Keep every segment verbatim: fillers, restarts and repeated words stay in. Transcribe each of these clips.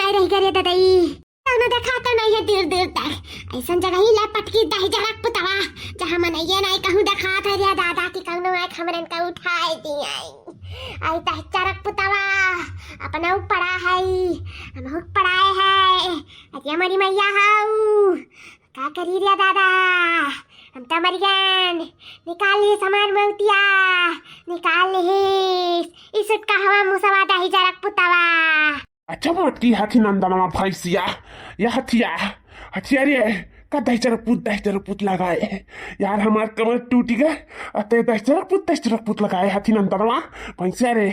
आए रहि गए रे ददई, कउनो देखात नाहीं है दूर दूर तक। अइसन जगह ही ले पटकी दहिजरक पुतवा, जहाँ मनइये नाहीं कहूँ देखात है रे दादा कि कउनो आए हमरन का उठाए दी आई। आई दहिजरक पुतवा, अपना पड़ा है, हमहू पड़ाए है। अरे मोरी मइया हऊ, का करी रे दादा, हम तो मर गएन। निकाल लिहिस हमार मउतिया, निकाल लिहिस। ई सुटका हवा मुसवा दहिजरक पुतवा। अच्छा मोटकी हाथी नंदनवा भैंसिया, या हथिया, हथिया रे, का दहिजरक पुत, दहिजरक पुत लगाए। यार हमार कमर टूटी गए, अते दहिजरक पुत, दहिजरक पुत लगाए हाथी नंदनवा भैंसिया रे।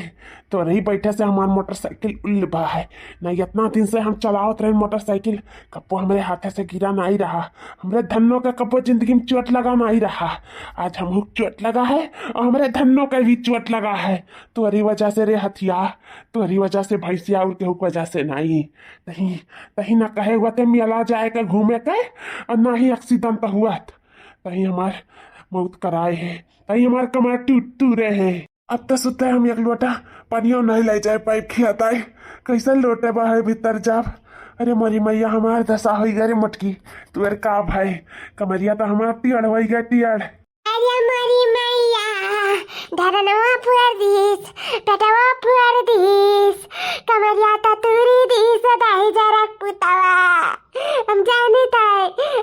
तोरही बैठे से हमार मोटरसाइकिल उल्ल बा है। ना इतना दिन से हम चलावत रहे मोटरसाइकिल, कब्बो हमरे हाथे से गिरा नाहीं रहा। हमरे धन्नो के कब्बो जिंदगी में चोट लगा नाहीं रहा। आज हमहू के चोट लगा है और हमरे धन्नो के भी चोट लगा है। तोरी वजह से रे हथिया, तोरी वजह से भैंसिया, और केहू के वजह से नाहीं। तहीं, तहीं ना कहे हुआ ते मेला जाए के घूमे के और ना ही एक्सीडेंट हुआ। तहीं हमार मौत कराए है, तहीं हमार कमर टूट, टूरे है। अब तो सुते हम एक लोटा पनियो नाहीं ले जाए पाइब खियाताई। कैसे लोटे बाहर भीतर जाब? अरे मोरी मइया, हमार दशा होई गे रे मोटकी। तू अरे का भाई, कमरिया तो हमार टियड़ होई गे, टियड़। अरे मोरी मइया, धरनवा फुअर दीस, पेटवा फुअर दीस, कमरिया तो तूरी दीस, दहिजरक पुतवा। हम जानी था,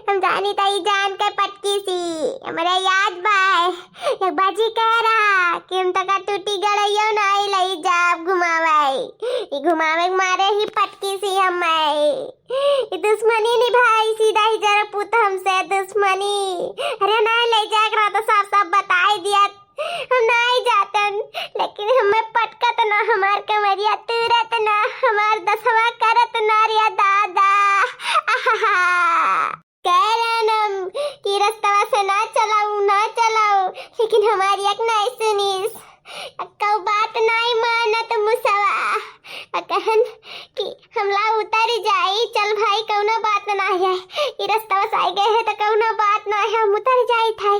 हम जानी था, ई जान के पटकी सी। हमरे याद बा, एक बाजी कह रहा कि हम तका टूटी गड़ैयो नाहीं लई जाब घुमावे। ई घुमावे के मारे ही पटकी सी हमें। ई दुश्मनी निभाई सी दहिजरक पुत हमसे दुश्मनी। अरे नाहीं लई जाए के रहा तो साफ साफ बताई दिया। हम नाहीं जातन, लेकिन हमें पटकत ना, हमार कमरिया तूरत ना, हमार दसवा करत ना रे दादा। आहा। कह रहन हम कि रस्तवा से ना चलाऊ, ना चलाऊ, लेकिन हमारी एक नाहीं सुनीस। अक्का बात नाहीं मानत मुसवा। आ कहन कि हमला उतर जाई, चल भाई, कउनो बात ना है, ई रस्तवा से आइ गए है तो कउनो बात ना है, हम उतर जाई था।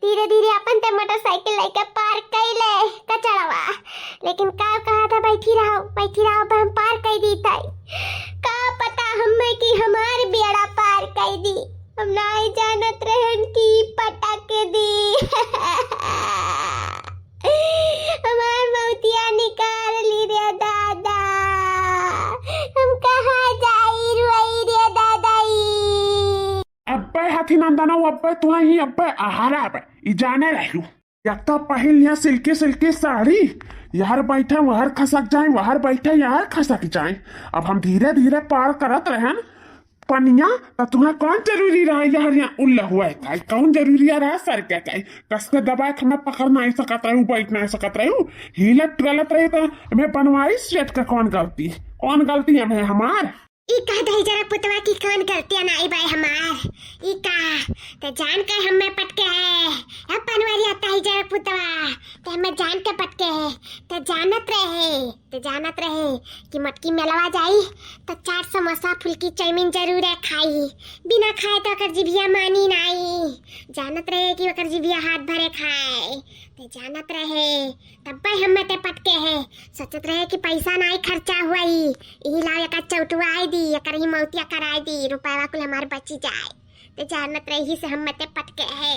धीरे धीरे अपन ते मोटरसाइकिल लेके पार कइले कचड़वा, लेकिन का कहा था, बैठी रहो, बैठी रहो, अब हम पार कइ दी था। का पता हमें कि हमार बेड़ा पार कइ दी, हम नाहीं जानत रहन कि पटक दी। हमार मौतिया निकाल ली रे दादा, हम कहाँ जाई रुई रे दादाई। अब्बे हाथी नंदनो, अब्बे तुहैं ही अब्बे आहारा अब्बे, ई जाने रहू। एक तो पहिन लिया सिल्की सिल्की साड़ी, यार बैठे वहर खसक जाए, वहर बैठे यार खसक जाए। अब हम धीरे धीरे पार करत रहन, पनिया, त तुहैं कौन जरूरी रहा यार यहाँ उल्ला हुआ है? काई कौन जरूरी रहा सर के काई? कस के दबाए के हमें पकड़ नाहीं सकत रहू, बैठ नाहीं सकत रहू, हिलत डुलत रही तो हमें बनवारी सेठ का कौन गलती? कौन गलती हमें हमार? ई कह दहिजरा पुतवा की कौन गलतियाँ नाई बाय हमार? ई का? ते जान के हमें पटके है, ए पनवरिया दहिजरा पुतवा, ते हमें जान के पटके है, ते जानत रहे। ते जानत रहे कि मटकी मेलवा जाई, त चाट समोसा फुल्की चाउमीन जरूर है खाई। बिना खाए तो ओकर जिभिया मानी नाई। जानत रहे कि ओकर जिभिया हाथ भरे खाए। ते जानत रहे, तब्बे हमें ते पटके है। सोचत रहे कि पैसा नाई खर्चा हुई, इही लाओ एका चौटुआई दी, एकर ही मौतिया कराई दी, रुपया कुल हमार बची जाए। ते जानत रहे, इही से हमें ते पटके है।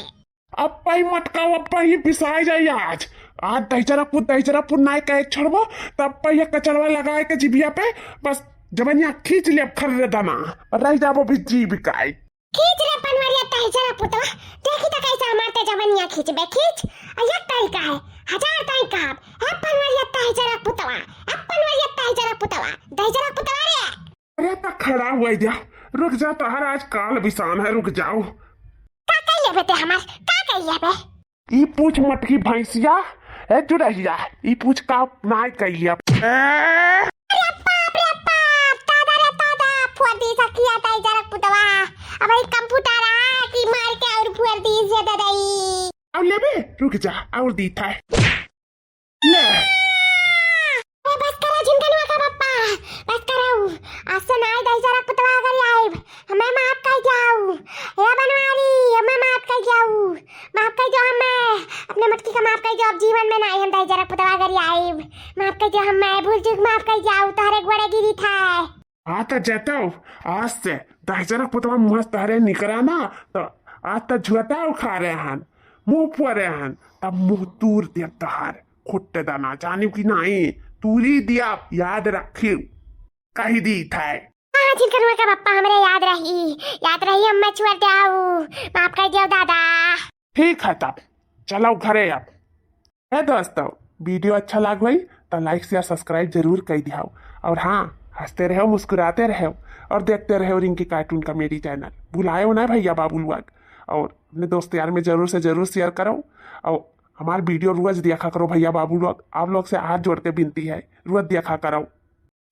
अब्बा ही मटकाओ, अब्बा ही पिसाए जाई आज। आज दहिजरा पुत, दहिजरा पुत नाय कहे छोड़बो, तब अब्बा ये कचरवा लगाए के जिभिया पे, बस जवनिया खींच ले अब खर्रे दाना, रह जाबो भी जी बिकाई। खींच रे पनवरिया दहिजरा पुतवा, देखी तो कैसे हमार ते जवनिया खींचबे, खींच। आ एक तरीका है, हजार तरीका है। ए पनवरिया दहिजरा पुतवा, ए पनवरिया दहिजरा पुतवा, दहिजरा पुतवा रे। अरे त खड़ा हुआ जा, रुक जा, तोहर आज काल बिसान है, रुक जाओ। का कइले बे ते हमार, का कइले बे? ई पूछ मटकी भैंसिया, ए चुरहिया, ई पूछ का नाय कइले। अरे बाप रे बाप, दादा रे दादा, फोड़ दी सखिया दहिजरा पुतवा। अब ई कंप्यूटर आ कि मार के और फोड़ दी से ददई। अब लेबे, रुक जा, और दी था। ले। ए, बस करा झिनकनवा का पप्पा, बस कराऊ। आज से नाय दहिजरा पुतवा अगर आइब, हमें माफ कर जाऊ। ए बनवारी, हमें माफ कर जाऊ, माफ कर जाओ हमें। अपने मटकी का माफ कर जाओ, अब जीवन में नाय हम दहिजरा पुतवा अगर आइब। माफ कर जाओ हमें, भूल चूक माफ कर जाओ, तोहरे गोड़े गिरी था। हाँ, त जतौ, आज से दहिजरा पुतवा मुँह से तहरे निकरा ना, त आज त झुरता उखा रहे हन, मुँह पुआ रहे हन, तब मुँह तूर देब तहार, खुट्टे दाना, जानिब कि नाहीं, तूरी दिया, याद रखियो, कहि दी थे। हाँ, छिनकनुआ का पप्पा, हमरे याद रही, याद रही, अम्मा छुअर जाऊ, माफ कर दियो दादा। ठीक है तब, चलो घरे अब। ए दोस्तों, video अच्छा लाग होई तो like, share, subscribe जरूर कर दियाओ। और हाँ, हंसते रहो, मुस्कुराते रहो और देखते रहो रिंकी cartoon comedy channel। भुलायो ना भैया बाबू लोग, और अपने दोस्त यार में जरूर से जरूर share करो। और हमार video रोज देखा करो भैया बाबू लोग, आप लोग से हाथ जोड़ के विनती है, रोज देखा करो।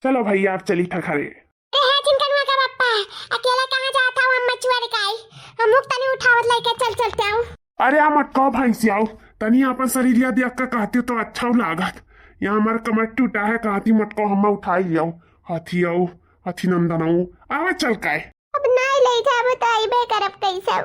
चलो भैया, आप चली था घरे। अरे हे छिनकनुआ का पप्पा, अकेला कहाँ जात हौ अम्मा छुअर काई? हमहू के तनी उठावत लइके चल चलते आओ। अरे आ मटको भैंसियाओ, तनी अपन शरीरिया देख के कहती तो अच्छा लागत। यहाँ हमार कमर टूटा है, कहती मटको हम्मा उठाई लियाओ। हथी आओ, हथी नंदन आओ, आवा चल काई। अब नाई ले जाबो तो अइबे करब कैसे?